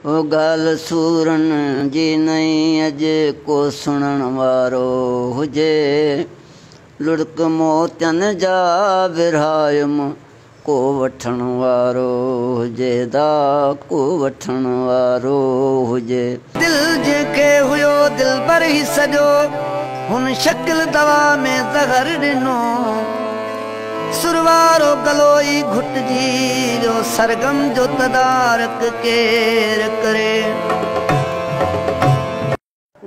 او ڳالهه سورن جي نئين اڄ ڪو سڻڻ وارو هجي. لڙڪ موتين جا ورهايم ڪو وٺڻ وارو هجي دا ڪو وٺڻ وارو هجي. دل جنهن کي هيو دلبر هي سڄو، هن شڪل دوا ۾ زهر ڏنو. سر وارو گلو ئي گهٽجي ويو، سرگم جو تدارڪ ڪير ڪري.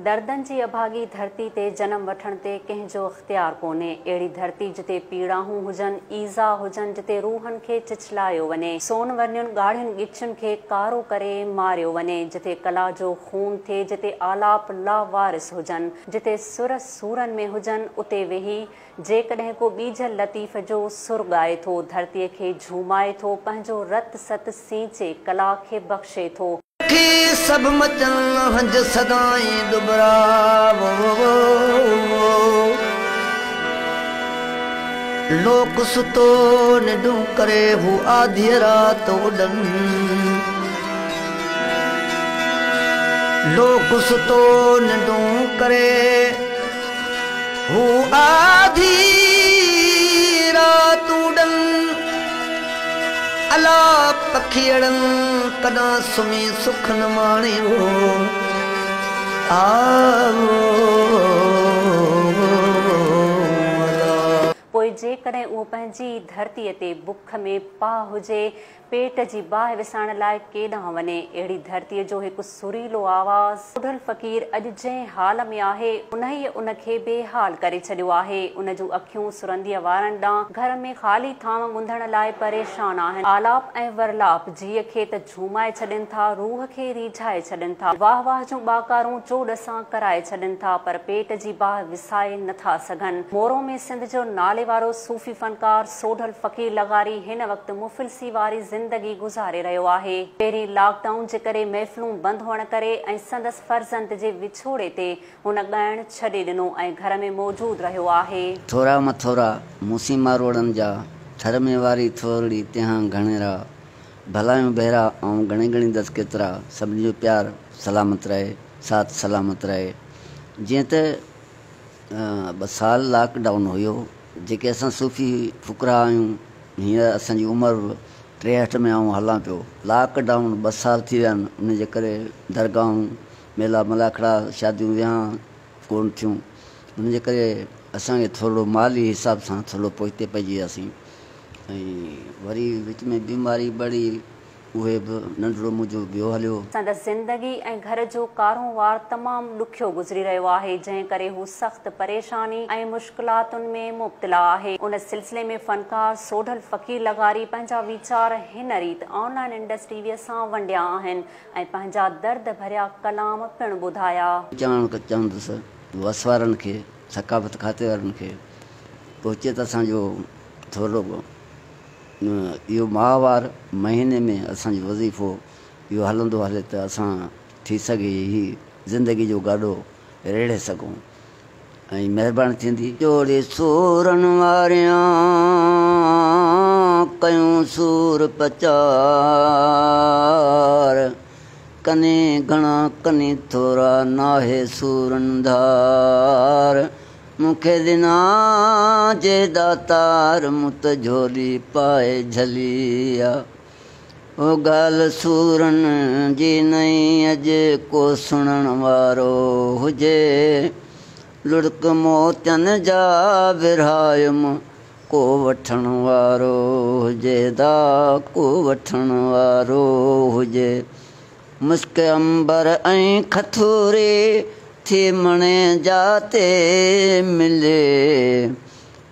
دردن جي اڀاڳي ڌرتي تي جنم وٺڻ تي ڪنهن جو اختيار ڪونهي. اهڙي ڌرتي جتي پيڙاهون هجن، ايذاء هجن، جتي روحن کي چچلايو وڃي، سون ورنين ڳاڙهين ڳچين کي ڪارو ڪري ماريو وڃي، جتي ڪلا جو خون ٿئي، جتي آلاپ لاوارث هجن، جتي سر سورن ۾ هجن، اتي ويهي جيڪڏهن ڪو ٻيجل لطيف جو سر ڳائي ٿو، ڌرتيء کي جهومائي ٿو، پنهنجو رت ست سينچي ڪلا کي بخشي ٿو. کي سڀ مچن هنج سدائين ڏٻرا لوڪ ستو ننڊون ڪري هو آڌيء رات اڏن لوڪ ستو ننڊون ڪري هو آڌي رات اڏن الا پکيئڙن ڪڏان سمهي سک نه ماڻيو آ. پوء جيڪڏهن اهو پنهنجي ئي ڌرتيء تي بک ۾ پاهه هجي، پيٽ جي باهه وسائڻ لاء ڪيڏانهن وڃي؟ اهڙي ڌرتيء جو هڪ سريلو آواز، سوڍل فقير اڄ جنهن حال ۾ آهي، انهيء ان کي بي حال ڪري ڇڏيو آهي. ان جون اکيون سرنديء وارن ڏانهن گهر ۾ خالي ٿانو ڳنڌڻ لاء پريشان آهن. آلاپ ۽ ورلاپ جيء کي ته جهومائي ڇڏين ٿا، روح کي ريجهائي ڇڏين ٿا، واهه واهه جون ٻاڪارون چوڏ سان ڪرائي ڇڏين ٿا، پر پيٽ جي باهه وسائي نه ٿا سگهن. مورو ۾ سنڌ جو ناليوارو صوفي فنڪار سوڍل فقير لغاري هن وقت مفلسي واري زندگي گذاري رهيو آهي. پهرين لاڪ ڊائون جي ڪري محفلون بند هئڻ ڪري ۽ سندس فرزند جي وڇوڙي تي هن ڳائڻ ڇڏي ڏنو ۽ گهر ۾ موجود رهيو آهي. ٿورا مٿورا موسين ماروئڙن جا، ٿر ۾ واري ٿورڙي تنهان گهڻيرا، ڀلايون ڀيرا آئون ڳڻي ڳڻيندس ڪيترا، سڀني جو پيار سلامت رهي، ساٿ سلامت رهي. جيئن ته ٻه سال لاڪ ڊائون هيو، جيڪي اسان صوفي فقراء آهيون، هينئر اسان جي عمر به 63 ۾ آئون هلان پيو. لاڪ ڊائون ٻه سال ٿي ويا آهن، ان جي ڪري درگاهون، ميلا ملاکڙا، شاديون ويهان ڪونه ٿيون. ان جي ڪري اسان کي ٿورڙو مالي حساب سان ٿورڙو پوئتي پئجي وياسين ۽ وري وچ ۾ بيماري بڙي اهي به ننڍڙو منهنجو ٻيو هليو. سندس زندگي ۽ گهر جو ڪاروهنوار تمام ڏکيو گذري رهيو آهي، جنهن ڪري هو سخت پريشاني ۽ مشڪلاتن ۾ مبتلا آهي. ان سلسلي ۾ فنڪار سوڍل فقير لغاري پنهنجا ويچار هن ريت آن لائين انڊس ٽي وي سان ونڊيا آهن ۽ پنهنجا درد ڀريا ڪلام پڻ ٻڌايا. چوڻ چاهندس وس وارن کي، ثقافت کاتي وارن کي پهچي ته اسان جو ٿورڙو اهو ماهوار مهيني ۾ اسان جو وظيفو اهو هلندو هلي ته اسان ٿي سگهي هي زندگي جو گاڏو ريڙهي سگهون ۽ مهرباني ٿيندي. جوڙي سورن واريان ڪيون سور پچار، ڪني گهڻا ڪني ٿورا ناهي سورن ڌار. مون کي ڏنا جي ڏاتار مون ته جهولي پائي جهلي آ. او ڳالهه سورن جي نئين اڄ ڪو سڻڻ وارو هجي. لڙڪ موتين جا ورهايم ڪو وٺڻ وارو هجي دا ڪو وٺڻ وارو هجي. مشڪ عنبر ۽ کٿوري ٿي مڻي جاتي ملي.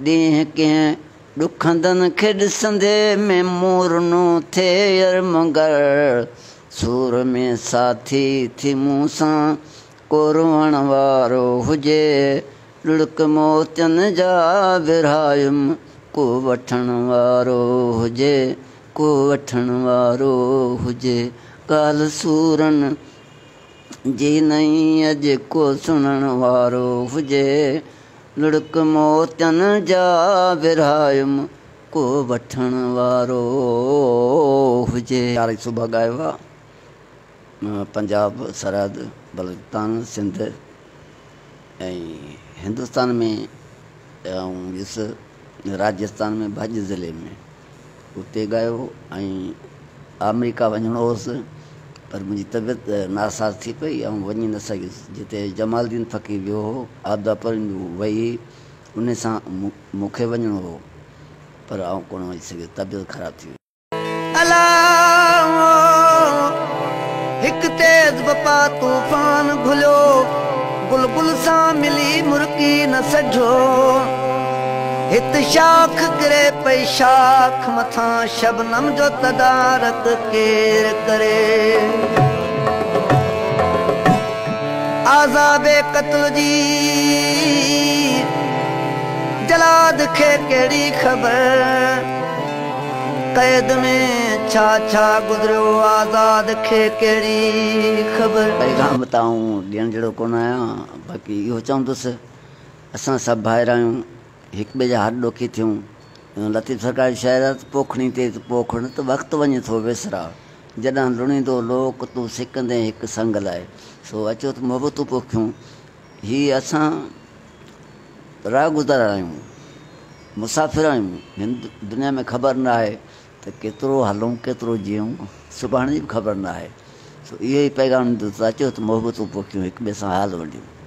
ڏينهن ڪنهن ڏکندن کي ڏسندي ۾ مورنو ٿئي يرمگر. سور ۾ ساٿي ٿي مون سان ڪو روئڻ وارو هجي. لڙڪ موتين جا ورهايم ڪو وٺڻ وارو هجي. ڪو وٺڻ وارو هجي. ڳالهه سورن جي نئين اڄ ڪو سڻڻ وارو هجي. لڙڪ موتين جا ورهايم ڪو وٺڻ وارو هجي. يار صبح ڳايو آ. پنجاب، سرحد، بلوچستان، سنڌ ۽ هندستان ۾ آئون ويس راجستان ۾ ڀڄ ضلعي ۾ اتي ڳايو ۽ آمريڪا وڃڻو هوس پر منهنجي طبيعت ناساز ٿي پئي آئون وڃي نه سگهيس جتي جمال الدين فقير ويو هو عابده پروين وئي هئي ان سان مون کي وڃڻو هو پر آئون ڪونه وڃي سگهيس طبيعت خراب ٿي وئي. الا هڪ تيز بپا طوفان گهليو، گل گل سان ملي مرڪي نه سگهيو. هت شاخ ڪري پئي شاخ مٿان شبنم جو تدارڪ ڪير ڪري. عذاب قتل جي جلاد کي ڪهڙي خبر. قيد ۾ ڇا ڇا گذريو آزاد کي ڪهڙي خبر. پيغام ته آئون ڏيڻ جهڙو ڪونه آهيان باقي اهو چوندس اسان سڀ ڀائر آهيون هڪ ٻئي جا هڏ ڏوکي ٿيون لطيف سرڪار جو شعر آهي ته پوکڻي تي ته پوکڻ ته وقت وڃي ٿو وسرا جڏهن لڻيندو لوڪ تون سڪندين هڪ سنگ لاء سو اچو ته محبتون پوکيون هي اسان راهگذر آهيون، مسافر آهيون، هن دنيا ۾ خبر نه آهي ته ڪيترو هلون ڪيترو جيئون، سڀاڻي جي به خبر نه آهي. سو اهو ئي پيغام ڏيندس ته اچو ته محبتون پوکيون، هڪ ٻئي سان حال ونڊيون.